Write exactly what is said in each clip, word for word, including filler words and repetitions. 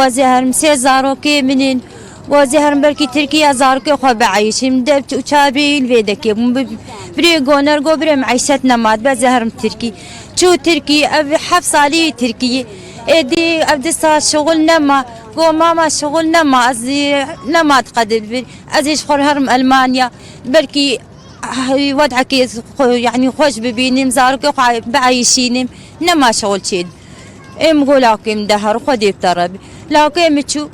Ez ê herim sê zarokê min in. Û ez ê herim belkî Tirkiye zarokê xwe bieyşîm. Dev û çar bî li vê dekê bûn. Bi-, birê goner got, birê min eyşet nemat. Be ez ê herim Tirkî. Çû Tirkî, ev heft salî Tirkî. Êdî ev di sal şixul nema. Got, mama şixul nema. Ez ê nema diqedir bir. Ez ê ji xwe herim Elmanya. Belkî, ah, wed'ekê xwe, yanî xweş bibînim. Zarokê xwe bieyşînim. Nema şixul çêd. Êm go lawkê min de her xwedê bi te re be. Lawkê min çû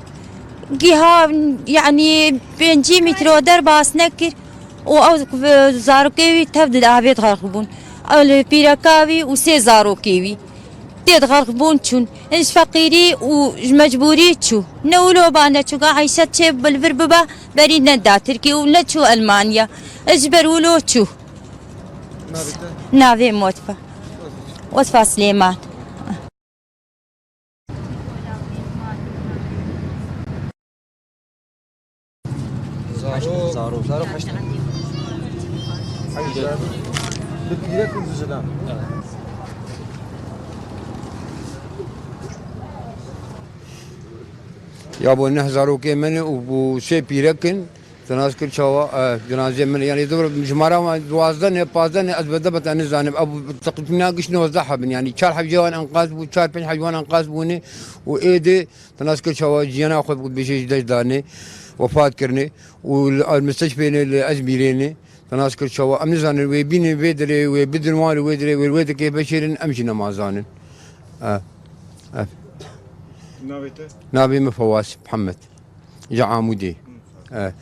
giha, yanî pêncî metre derbas nekir û ew zarokê wî tev di avê de xerq bûn. Ew li pîreka wî û sê zarokê wî tê de xerq bûn çûn. Hin ji feqîrî û ji mecbûrî çû. Ne wilo ba ne çû, ga eyşet çê bi li vir biba, berî neda Tirkî û ne çû Elmanya. Ji ber wilo çû. Navê te? Navê min Wetfa. Wetfa Silêman. Zaro. Zaro. Zaro heşt. Heşt. Bi pîrek û zilam. Ya bo neh zarokê min û bo sê pîrek in. Te nas kir çawa, e, cenazeyê min, yanî dur, jimara wan duwazdeh ne, pazdeh ne, ez bede bete nizanim. Ew teqrîbna giş nozdeh hebin, yanî çar heb ji wan enqaz bû, çar pênc heb ji wan enqaz bûne û êdî te nas kir çawa jiyana xwe bêje ji dest dane, wefat kirine û li, li mistişfê ne, li Ezmîrê ne. Te nas kir çawa, em nizanin wê bînin vê derê, wê bidin wan li wê derê, wê wê dekê veşêrin, em jî nema zanin. E, e. Navê te? Navê min Fewaz Mihemed. Ji Amûdê. Hı. E.